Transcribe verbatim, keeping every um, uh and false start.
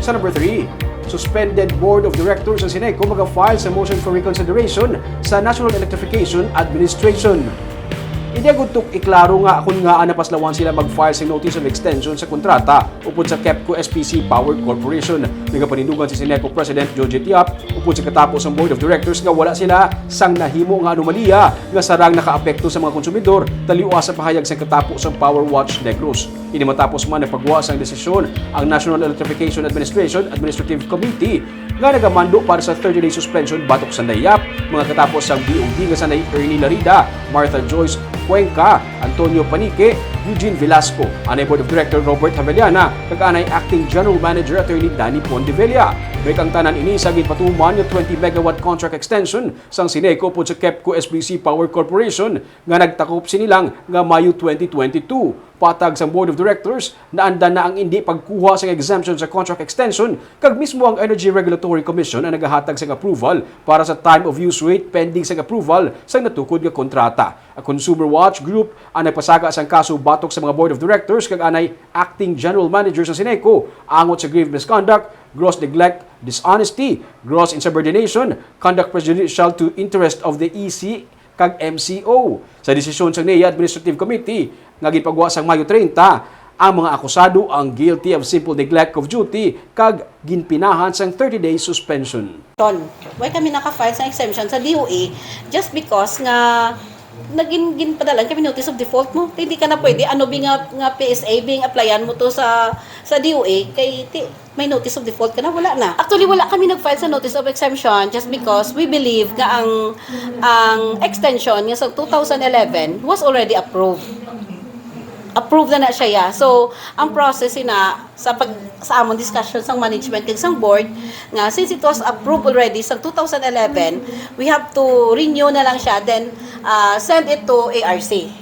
Sa number three, suspended Board of Directors ang Syneco maga-file sa motion for reconsideration sa National Electrification Administration. Hindi gud tok iklaro nga kung ngaa napaslawan sila mag-file sa notice of extension sa kontrata upod sa KEPCO S P C Power Corporation. Nagapanindugan si Syneco President Joe J T Yap upod sa katapos sang Board of Directors nga wala sila sang nahimo nga anomalya nga sarang nakaapekto sa mga konsumidor, taliwa sa pahayag sang katapos sang Power Watch Negros. Ini matapos man nagpagwa sang desisyon ang National Electrification Administration Administrative Committee nga nagamando para sa thirty-day suspension batok sanday Yap, mga katapos sang B O D nga sanday Ernie Larida, Martha Joyce Cuenca, Antonio Panique, Eugene Velasco, anay Board of Director Robert Havellana, kag anay Acting General Manager Attorney Danny Pondevilla. May kang tanan ini sa ginpatuman nga twenty megawatt contract extension sang Syneco upod sa KEPCO S B C Power Corporation nga nagtakop sini lang nga Mayo twenty twenty-two. Patag sang Board of Directors, naandan na ang indi pagkuha sang exemption sa contract extension, kag mismo ang Energy Regulatory Commission ang nagahatag sang approval para sa time of use rate pending sang approval sang natukod nga kontrata. Ang Consumer Watch Group ang nagpasaka sang kaso batok sa mga Board of Directors kag anay Acting General Manager sa Syneco angot sa grave misconduct, gross neglect, dishonesty, gross insubordination, conduct prejudicial to interest of the E C kag M C O. Sa desisyon sang NEA Administrative Committee nga ginpagwa sang Mayo treinta, ang mga akusado ang guilty of simple neglect of duty kag ginpinahan sang thirty-day suspension. Ton, why kami naka-file sa exemption sa D O E? Just because nga naging ginpadala kami notice of default mo. Hindi ka na pwede, ano bi nga, nga P S A, bi nga applyan mo to sa, sa D O E, kay ti, may notice of default ka na, wala na. Actually, wala kami nag-file sa notice of exemption just because we believe nga ang, ang extension nga sa two thousand eleven was already approved. Approved na na siya, ya. So, ang process ina sa pag, sa among discussion sang management kag sang board nga since it was approved already sa two thousand eleven, we have to renew na lang siya, then uh, send it to A R C.